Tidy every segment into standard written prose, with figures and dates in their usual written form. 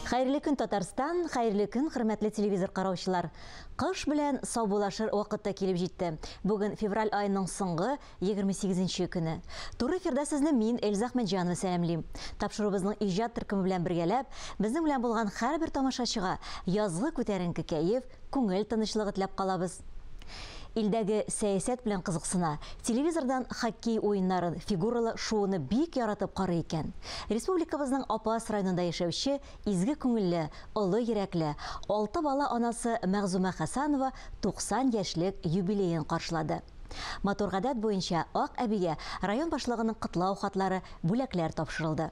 Хәерле көн, Татарстан, хәерле көн, хөрмәтле телевизор караучылар. Кыш белән саубуллашыр вакыт та килеп җитте. Бүген февраль аеның соңгы 28 көне. Туры эфирда сезне мин, Эльза Әхмәтҗанова сәламлим. Тапшыруыбызның иҗат төркеме белән бергәләп, безнең белән булган һәрбер тамашачыга язгы күтәренке кәеф, күңел тынычлыгы теләп калабыз. Илдәге сәясәт белән кызыксына, телевизордан хоккей уеннарын, фигуралы шоуны бик яратып карый икән. Республикабызның Апас районында яшәүче изге күңелле, олы йөрәкле, алты бала анасы Мәгъзүмә Хәсанова 90 яшьлек юбилеен каршылады. Матур гадәт буенча Ак әбигә район башлыгының котлау хатлары, бүләкләр тапшырылды.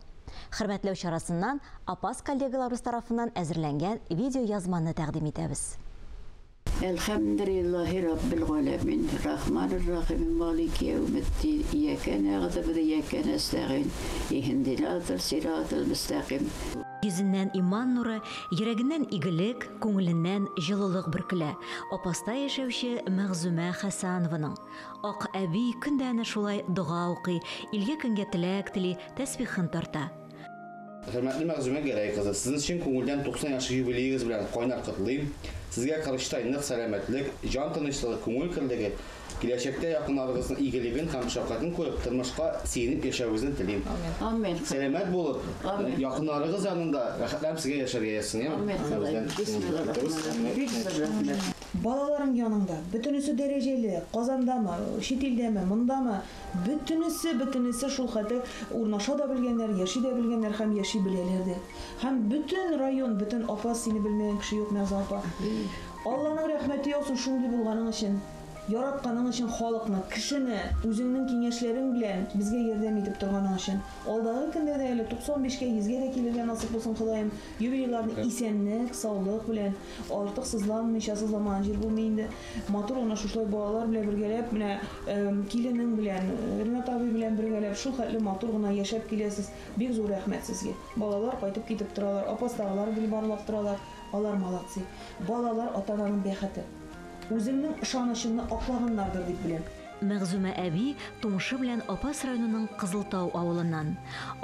Хөрмәтләү чарасыннан Апас коллегаларыбыз тарафыннан әзерләнгән видеоязманы тәкъдим итәбез. Әлхәмдүлиллаһи раббил галәмин, рахманир рахим, малики яумиддин, ияка нәгъбуду вә ияка нәстәгыйн, иһдинас сиратал мөстәкыйм. Йөзеннән иман нуры, йөрәгеннән игелек, күңеленнән җылылык бөркелә. Апаста яшәүче Мәгъзүмә Хәсанованың. Ак әби көн дә әнә шулай дога укый, илгә-көнгә теләк тели, тәсбихын тарта. Хөрмәтле Мәгъзүмә Гәрәй кызы, сезне чын күңелдән 90 яшьлек юбилеегыз белән кайнар котлыйм. Сезгә корычтай нык сәламәтлек, җан тынычлыгы, күңел керлеге, киләчәктә якыннарыгызның игелеген һәм шәфкатен күреп, тормышка сөенеп яшәвегезне телим. Амин. Сәламәт булып, якыннарыгыз янында рәхәтләнеп сезгә яшәргә язсын, яме? Амин. Бик зур рәхмәт. Балаларың яныңда, бөтенесе дәрәҗәле, Казандамы, чит илдәме, мондамы, бөтенесе, бөтенесе шул хәтле урнаша да белгәннәр, яши дә белгәннәр һәм яши беләләр дә. Һәм бөтен район, бөтен Апас сине белмәгән кеше юк, Мәгъзә апа. Алланың рәхмәте яусын шундый булганың өчен, яратканың өчен халыкны, кешене, үзеңнең киңәшләрең белән безгә ярдәм итеп торганың өчен. Алдагы көндә дә әле 95-кә, 100-гә дә килергә насыйп булсын, Ходаем. Юбилейларны исәнлек, саулык белән, артык сызланмыйча, сызламаган җир булмый инде. Матур гына шушылай балалар белән бергәләп, менә киленең белән, Ренат абый белән бергәләп, шул хәтле матур гына яшәп киләсез. Бик зур рәхмәт сезгә. Балалар кайтып китеп торалар, апастагылар гел барлап торалар. Алар молодцы. Балалар ата-ананың бәхете. Үзеңнең ышанычыңны аклаганнардыр дип беләм. Мәгъзүмә әби тумышы белән Апас районының Кызылтау авылыннан.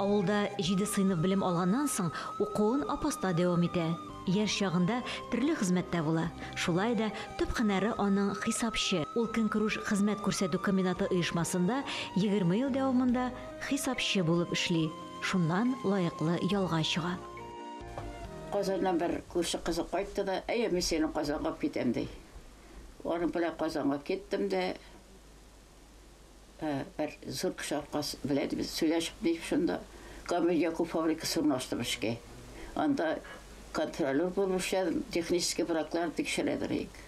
Авылда 7 сыйныф белем алганнан соң укуын Апаста дәвам итә. Яшь чагында төрле хезмәттә була. Шулай да төп һөнәре аның хисапчы. Ул көнкүреш хезмәт күрсәтү комбинаты оешмасында 20 ел дәвамында хисапчы булып эшли. Шуннан лаеклы ялга чыга. Казаннан бер күрше кызы кайтты да, әйе, мин сине Казанга алып китәм, ди. Аның белән Казанга киттем дә, бер зур кеше аркасы белән без сөйләшеп дип шунда Камил Якуб фабрикасы урнаштым эшкә. Анда контролер булып эшләдем, технический браклар тикшерәдер идек.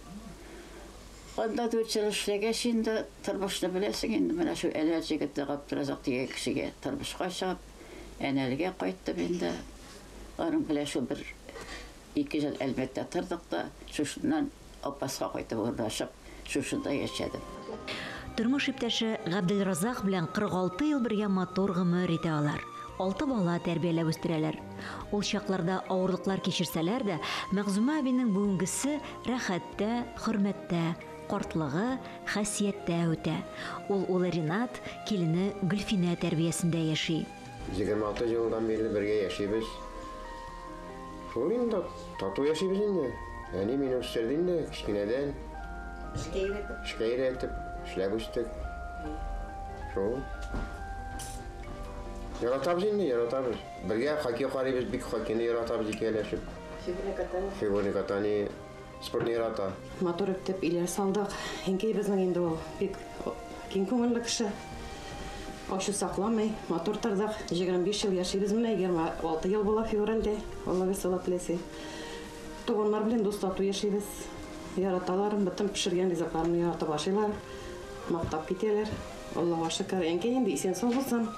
Анда 4 ел эшләгәч инде тормышны беләсең инде, менә шул Әнәл җегете Габдразак дигән кешегә тормышка чыгып, Әнәлгә кайттым инде. Аның белән шул бер 2 ел Әлмәттә тордык та, шушыннан Апаска кайтып урнашып, шушында яшәдем. Тормыш иптәше Габделразак белән 46 ел бергә матур гомер итә алар. 6 бала тәрбияләп үстерәләр. Ул чакларда авырлыклар кичерсәләр дә, Мәгъзүмә әбинең бүгенгесе рәхәттә, хөрмәттә, картлыгы хасияттә үтә. Ул улы Ринат, килене Гөлфинә тәрбиясендә яши. 26 елдан бирле бергә яшибез. Шул инде тату яшибез инде. Әни мине үстерде инде кечкенәдән. Эшкә өйрәтеп, эшләп үстек. Шул. Яратабыз инде, яратабыз. Бергә хоккей карыйбыз, бик хоккейны яратабыз икәүләшеп. Фигурное катание. Спортны ярата. Матур итеп өйләр салдык. Әнкәй безнең инде ул бик киң күңелле кеше. Ачу сакламый, матур тордык. 25 ел яшибез менә, 26 ел була февральдә. Алла бирсә, теләсә. Туганнар белән дус тату яшибез. Яраталар, бөтен пешергән ризыкларны яратып ашыйлар, мактап китәләр. Аллага шөкер, әнкәй инде исән сау булсын.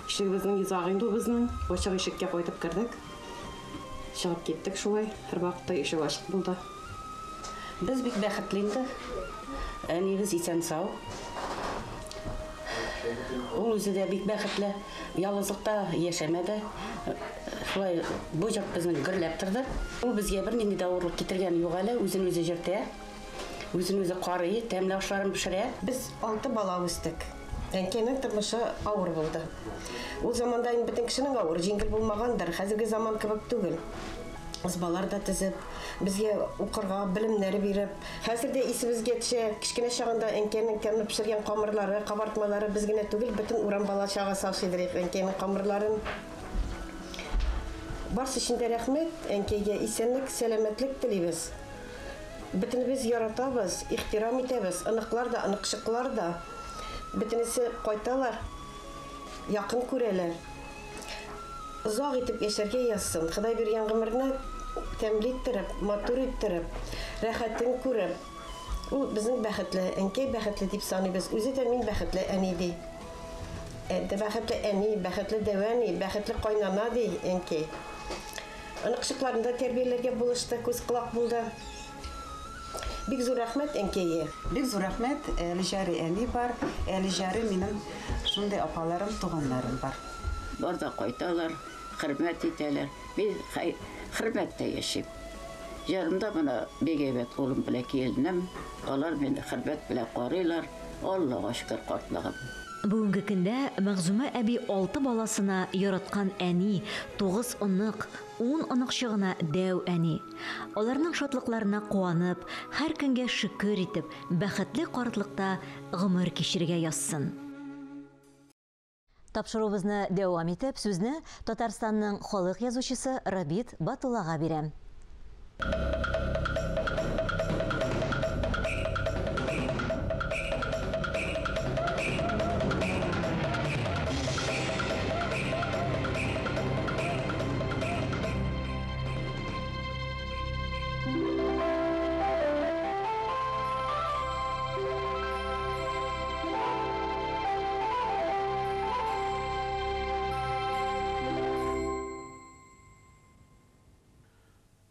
Ишегебезнең йозагы инде ул безнең. Ачык ишеккә кайтып кердек. Чыгып киттек шулай. Һәрвакытта ишек ачык булды. Без бик бәхетле инде. Әниебез исән сау. Ул үзе дә бик бәхетле. Ялгызлыкта яшәмәде. Шулай бу йорт безнең гөрләп торды. Ул безгә бернинди дә авырлык китергән юк әле. Үзен үзе йөртә. Үзен үзе карый, тәмле ашларын пешерә. Без 6 бала үстек. Әнкәйнең тормышы авыр булды. Ул заманда инде бөтен кешенең авыр, җиңел булмагандыр. Хәзерге заман кебек түгел. Ызбалар да төзеп, безгә укырга белемнәр биреп, хәзер дә исебезгә төшә, кечкенә чагында әнкәнең тәмле пешергән камырлары, кабартмалары без генә түгел, бөтен урам бала чагасы ашыйдыр әнкәнең камырларын. Барсы өчен дә рәхмәт, әнкәйгә исәнлек, сәламәтлек телибез. Бөтенебез яратабыз, ихтирам итәбез, оныклар да, оныкчыклар да. Бөтенесе кайталар, якын күрәләр. Озак итеп яшәргә язсын. Ходай биргән гомерне тәмле иттереп, матур иттереп, рәхәтен күреп. Ул безнең бәхетле, әнкәй бәхетле дип саныйбыз. Үзе дә мин бәхетле әни ди. Ә, бәхетле әни, бәхетле дәвәни, бәхетле кайнана ди әнкәй. Оныкчыкларын да тәрбияләргә булышты, күз колак булды. Бик зур рәхмәт әнкәйгә. Бик зур рәхмәт, әле җары әни бар, әле җары минем шундый апаларым, туганнарым бар. Бар да кайталар, хөрмәт итәләр. Мин хөрмәттә яшим. Ярымда менә бик әйбәт улым белән киленем. Алар мине хөрмәт белән карыйлар. Аллага шөкер картлыгым. Бүгенге көндә Мәгъзүмә әби 6 баласына яраткан әни, 9 онык, 10 оныкчыгына дәү әни. Аларның шатлыкларына куанып, һәр көнгә шөкер итеп, бәхетле картлыкта гомер кичерергә язсын. Тапшыруыбызны дәвам итеп, сүзне Татарстанның халык язучысы Рабит Батуллага бирәм.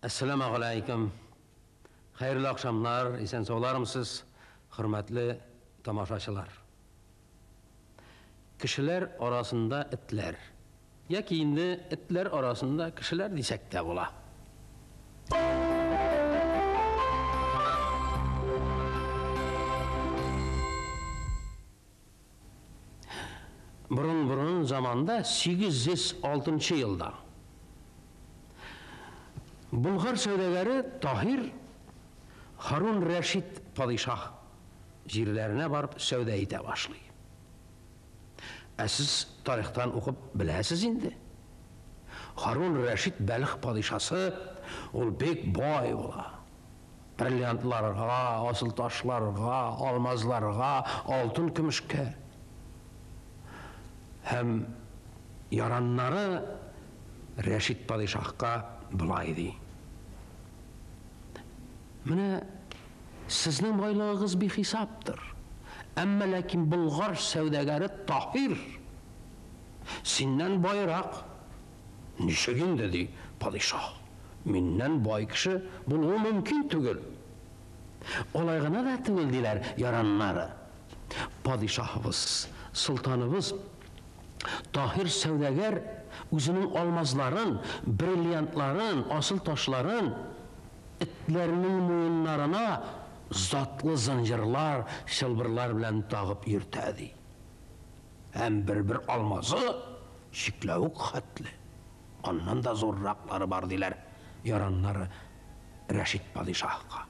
Әссәламү галәйкүм. Хәерле акшамнар, исән саулармысыз, хөрмәтле тамашачылар. Кешеләр арасында этләр, яки инде этләр арасында кешеләр дисәк тә була. Борын-борын заманда 806 елда Болгар сәүдәгәре Таһир Харун Рәшид падишаһ җирләренә барып сәүдә итә башлый. Ә сез тарихтан укып беләсез инде. Харун Рәшид Бәлх падишасы ул бик бай була. Бриллиантларга, асыл ташларга, алмазларга, алтын көмешкә. Һәм яраннары Рәшид падишаһка болай ди. Менә сезнең байлыгыгыз бихисаптыр. Әмма ләкин Болгар сәүдәгәре Таһир синнән байрак. Ничек инде, ди падишаһ. Миннән бай кеше булуы мөмкин түгел. Алай гына да түгел, диләр яраннары. Падишаһыбыз, солтаныбыз Таһир сәүдәгәр үзенең алмазларын, бриллиантларын, асыл ташларын этләрнең муеннарына затлы зынҗырлар, чылбырлар белән тагып йөртә, ди. Һәм бер-бер алмазы чикләвек хәтле. Аннан да зурраклары бар, диләр яраннары Рәшид падишаһка.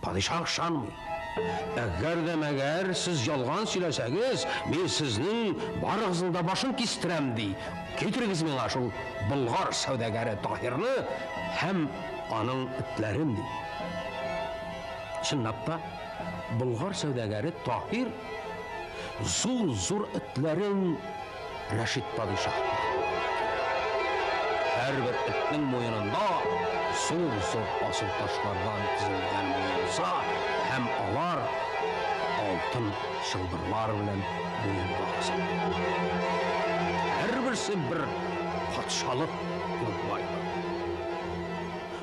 Падишаһ ышанмый. Әгәр дә мәгәр сез ялган сөйләсәгез, мин сезнең барыгызның да башын кистерәм, ди. Китерегез миңа шул Болгар сәүдәгәре Таһирны һәм аның этләрен, ди. Чынлап та, Болгар сәүдәгәре Таһир зур-зур этләрен Рәшид падишаһка. Һәрбер этнең муенында зур-зур асыл ташлардан тезелгән муенса һәм алар алтын чылбырлар белән муенга асылган. Һәрберсе бер патшалык кебек байлык.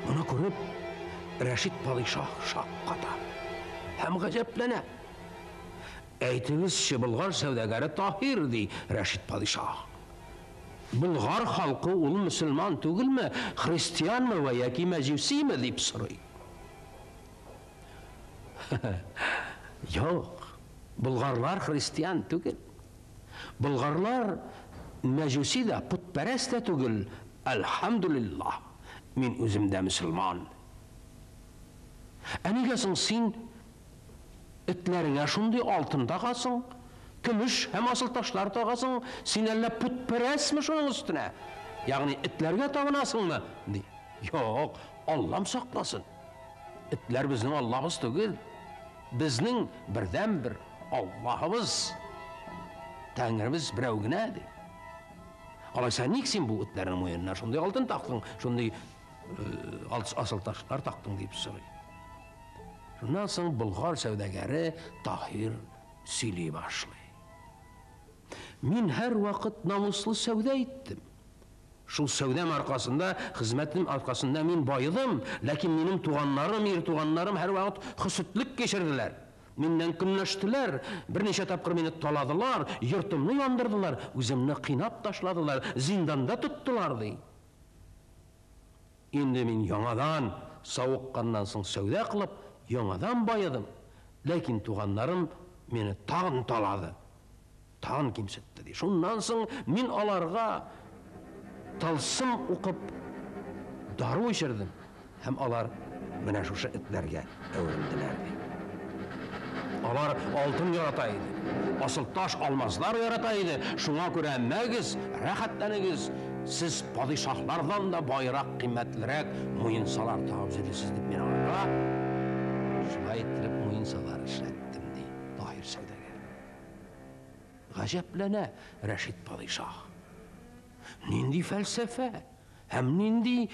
Моны күреп, Рәшид падишаһ шакката һәм гаҗәпләнә. Әйтегезче, Болгар сәүдәгәре Таһир, ди Рәшид падишаһ. Болгар халкы ул мөселман түгелме, христианмы вә яки мәҗүсиме, дип сорый. Юк, болгарлар христиан түгел. Болгарлар мәҗүси дә, путпәрәс тә түгел, әлхәмдүлиллаһ. Мин үзем дә мөселман. Ә нигә соң син этләреңә шундый алтын тагасың, көмеш һәм асыл ташлар тагасың, син әллә путпәрәсме шуның өстенә? Ягъни этләргә табынасыңмы? Ди. Юк, Аллам сакласын. Этләр безнең Аллабыз түгел. Безнең бердәнбер Аллаһыбыз. Тәңребез берәү генә, ди. Алайса ник син бу этләрнең муенына шундый алтын тактың, шундый асыл ташлар тактың дип сорый. Шуннан соң Болгар сәүдәгәре Таһир сөйли башлый. Мин һәрвакыт намуслы сәүдә иттем. Шул сәүдәм аркасында, хезмәтем аркасында мин байыдым, ләкин минем туганнарым, ир туганнарым һәрвакыт хөсетлек кичерделәр. Миннән көнләштеләр, берничә тапкыр мине таладылар, йортымны яндырдылар, үземне кыйнап ташладылар, зинданда тоттылар, ди. Инде мин яңадан савыкканнан соң сәүдә кылып, яңадан байыдым. Ләкин туганнарым мине тагын талады. Тагын кимсетте, ди. Шуннан соң мин аларга тылсым укып дару эчердем һәм алар менә шушы этләргә әверелделәр, ди. Алар алтын ярата иде. Асыл таш, алмазлар ярата иде. Шуңа күрә мәгез, рәхәтләнегез, сез падишаһлардан да байрак, кыйммәтлерәк муенсалар тагып йөрисез дип мин аларга шулай иттереп муенсалар эшләттем, ди Таһир сәүдәгәр. Гаҗәпләнә Рәшит падишаһ. Нинди фәлсәфә һәм нинди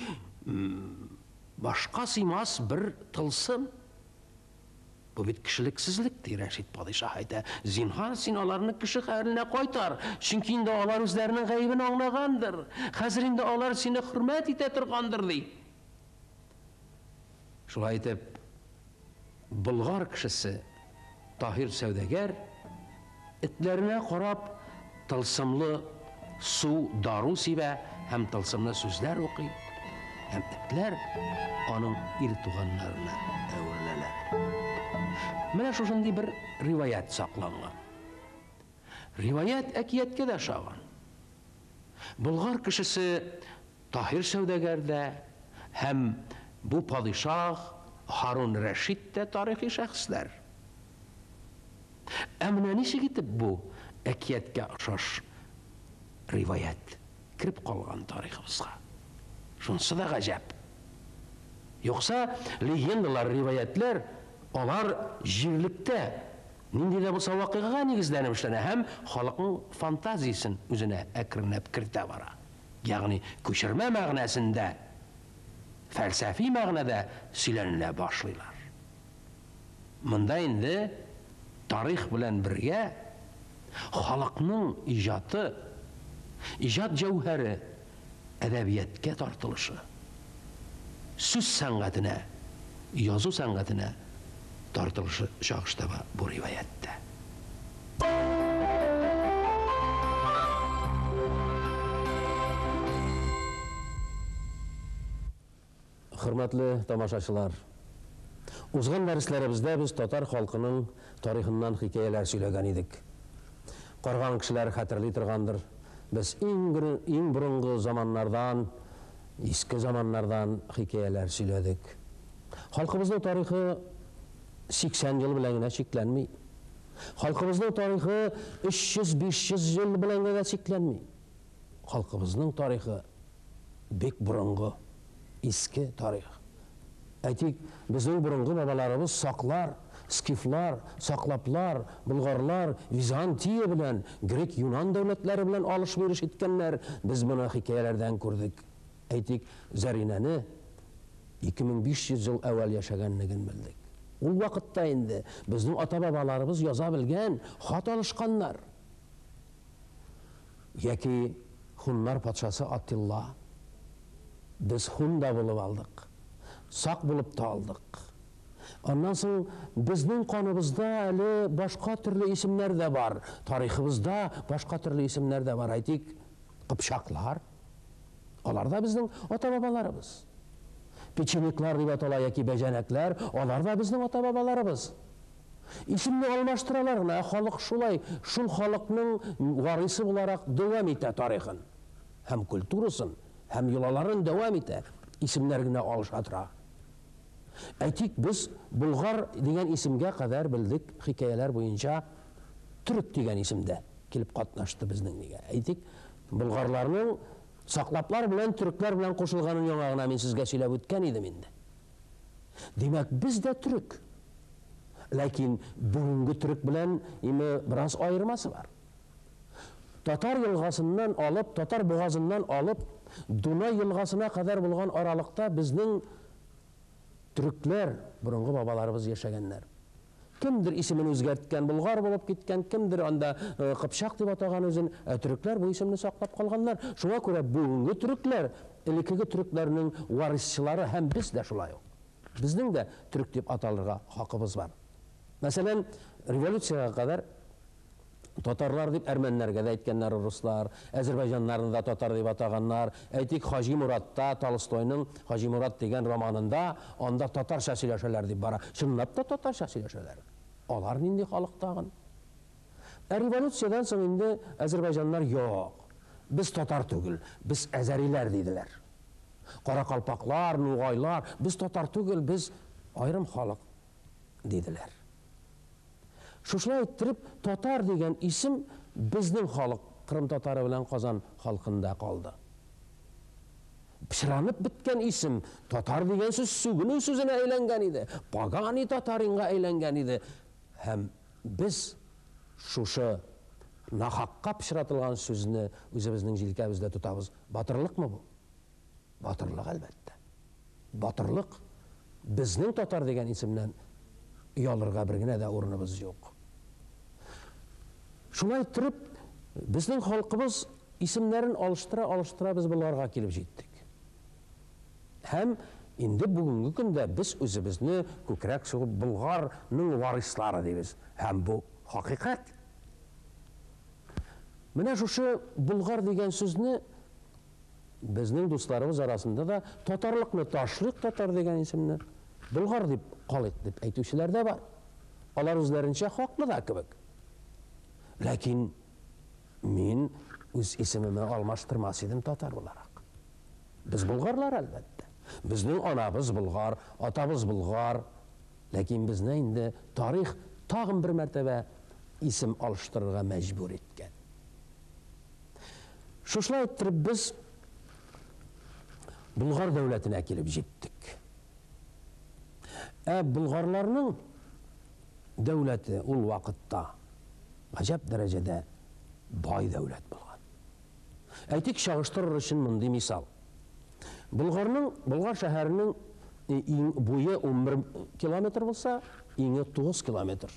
башка сыймас бер тылсым. Бу бит кешелексезлек, ди Рәшит падишаһ әйтә. Зинһар, син аларны кеше хәленә кайтар, чөнки инде алар үзләренең гаебен аңлагандыр. Хәзер инде алар сине хөрмәт итә торгандыр, ди. Шулай итеп, Болгар кешесе Таһир сәүдәгәр этләренә карап тылсымлы су, дару сибә һәм тылсымлы сүзләр укый, һәм этләр аның ир туганнарына әвереләләр. Менә шушындый бер риваять сакланган. Риваять әкияткә дә ошаган. Болгар кешесе Таһир сәүдәгәр дә һәм бу падишаһ Һарун Рәшид тә тарихи шәхесләр. Ә менә ничек итеп бу әкияткә охшаш риваять кереп калган тарихыбызга? Шунысы да гаҗәп. Юкса легендалар, риваятьләр алар җирлектә нинди дә булса вакыйгага нигезләнеп эшләнә һәм халыкның фантазиясен үзенә әкренләп кертә бара. Ягъни күчермә мәгънәсендә, фәлсәфи мәгънәдә сөйләнелә башлыйлар. Монда инде тарих белән бергә халыкның иҗаты, иҗат җәүһәре әдәбияткә тартылышы, сүз сәнгатенә, язу сәнгатенә тартылышы чагыш таба бу риваятьтә. Хөрмәтле тамашачылар, узган дәресләребездә без татар халкының тарихыннан хикәяләр сөйләгән идек. Карган кешеләр хәтерли торгандыр, без иң иң борынгы заманнардан, иске заманнардан хикәяләр сөйләдек. Халкыбызның тарихы 80 ел белән генә чикләнми. Халкыбызның тарихы 300-500 ел белән генә чикләнми. Халкыбызның тарихы бик борынгы, иске тарих. Әйтик, безнең борынгы бабаларыбыз саклар, скифлар, саклаплар, болгарлар Византия белән, грек-юнан дәүләтләре белән алыш-биреш иткәннәр. Без моны хикәяләрдән күрдек. Әйтик, Зәринәне 2500 ел әүвәл яшәгәнлеген белдек. Ул вакытта инде безнең ата-бабаларыбыз яза белгән, хат алышканнар. Яки хуннар патшасы Атилла. Без хун да булып алдык, сак булып та алдык. Аннан соң безнең каныбызда әле башка төрле исемнәр дә бар, тарихыбызда башка төрле исемнәр дә бар. Әйтик, кыпчаклар. Алар да безнең ата-бабаларыбыз. Печенеглар дип атала яки бәҗәнәкләр, алар да безнең ата-бабаларыбыз. Исемне алмаштыралар гына, ә халык шулай, шул халыкның варисы буларак дәвам итә тарихын һәм культурасын, һәм йолаларын дәвам итә. Исемнәр генә алыша тора. Әйтик, без Болгар дигән исемгә кадәр белдек хикәяләр буенча төрек дигән исемдә килеп катнашты безнең нигә. Әйтик, болгарларның саклаплар белән төрекләр белән кушылганын яңа гына мин сезгә сөйләп үткән идем инде. Димәк, без дә төрек. Ләкин бүгенге төрек белән име бераз аермасы бар. Татар елгасыннан алып, Татар бугазыннан алып, Дунай елгасына кадәр булган аралыкта безнең төрекләр, борынгы бабаларыбыз яшәгәннәр. Кемдер исемен үзгәрткән, болгар булып киткән, кемдер анда кыпчак дип атаган үзен, ә төрекләр бу исемне саклап калганнар. Шуңа күрә бүгенге төрекләр элеккеге төрекләрнең варисчылары һәм без дә шулай ук. Безнең дә төрек дип аталырга хакыбыз бар. Мәсәлән, революциягә кадәр татарлар дип әрмәннәргә дә әйткәннәр руслар, әзербайҗаннарны да татар дип атаганнар. Әйтик, Хаҗи Муратта, Толстойның Хаҗи Мурат дигән романында анда татарча сөйләшәләр дип бара. Чынлап та татарча сөйләшәләр. Алар нинди халык тагын? Ә революциядән соң инде әзербайҗаннар юк. Без татар түгел, без әзәриләр диделәр. Каракалпаклар, нугайлар, без татар түгел, без аерым халык диделәр. Шушылай иттереп, татар дигән исем безнең халык, Кырым татары белән Казан халкында калды. Пычранып беткән исем, татар дигән сүз сүгенү сүзенә әйләнгән иде, поганый татаринга әйләнгән иде. Һәм без шушы нахакка пычратылган сүзне үзебезнең җилкәбездә тотабыз. Батырлыкмы бу? Батырлык, әлбәттә. Батырлык. Безнең татар дигән исемнән оялырга бер генә дә урыныбыз юк. Шулай иттереп, безнең халкыбыз исемнәрен алыштыра-алыштыра без боларга килеп җиттек. Һәм инде бүгенге көндә без үзебезне күкрәк сугып Болгарның варислары дибез. Һәм бу хакыйкать. Менә шушы Болгар дигән сүзне безнең дусларыбыз арасында да татарлыкны ташлыйк, татар дигән исемне, Болгар дип калыйк дип әйтүчеләр дә бар. Алар үзләренчә хаклы да кебек. Ләкин мин үз исемемне алмаштырмас идем татар буларак. Без болгарлар, әлбәттә. Безнең анабыз болгар, атабыз болгар. Ләкин безне инде тарих тагын бер мәртәбә исем алыштырырга мәҗбүр иткән. Шушылай иттереп без Болгар дәүләтенә килеп җиттек. Ә болгарларның дәүләте ул вакытта гаҗәп дәрәҗәдә бай дәүләт булган. Әйтик, чагыштырыр өчен мондый мисал. Болгарның, Болгар шәһәренең иң буе 11 километр булса, иңе 9 километр.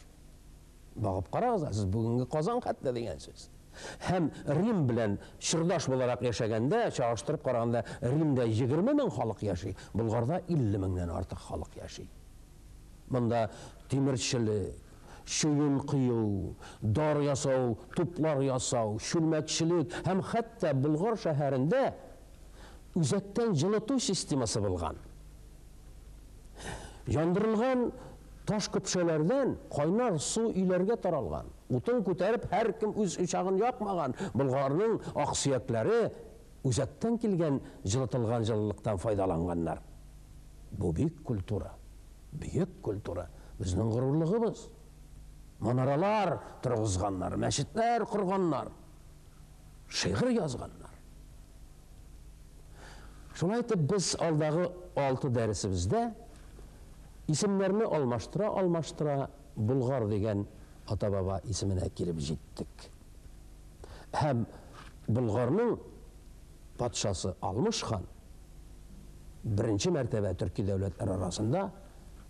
Багып карагыз, сез бүгенге Казан хәтле дигән сүз. Һәм Рим белән чордаш буларак яшәгәндә, чагыштырып караганда, Римдә 20 мең халык яши, Болгарда 50 меңнән артык халык яши. Монда тимерчелек, чуен кою, дар ясау, туплар ясау, чүлмәкчелек һәм хәтта Болгар шәһәрендә үзәктән җылыту системасы булган. Яндырылган таш көпшәләрдән кайнар су өйләргә таралган. Утын күтәреп һәркем үз учагын якмаган. Болгарның аксөякләре үзәктән килгән җылытылган җылылыктан файдаланганнар. Бу бик культура. Бөек культура. Безнең горурлыгыбыз. Манаралар торгызганнар, мәчетләр корганнар, шигырь язганнар. Шулай итеп без алдагы 6 дәресебездә исемнәрне алмаштыра-алмаштыра Болгар дигән ата-баба исеменә килеп җиттек. Һәм Болгарның патшасы Алмыш хан беренче мәртәбә төрки дәүләтләр арасында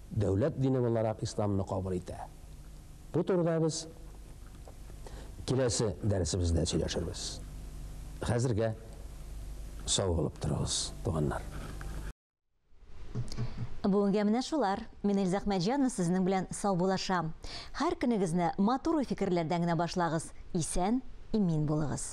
дәүләт дине буларак исламны кабул итә. Бу турыда без киләсе дәресебездә сөйләшербез. Хәзергә сау булып торыгыз, туганнар. Бүгенгә менә шулар. Мин Эльза Әхмәтҗанова сезнең белән саубуллашам. Һәр көнегезне матур уй-фикерләрдән генә башлагыз. Исән, имин булыгыз.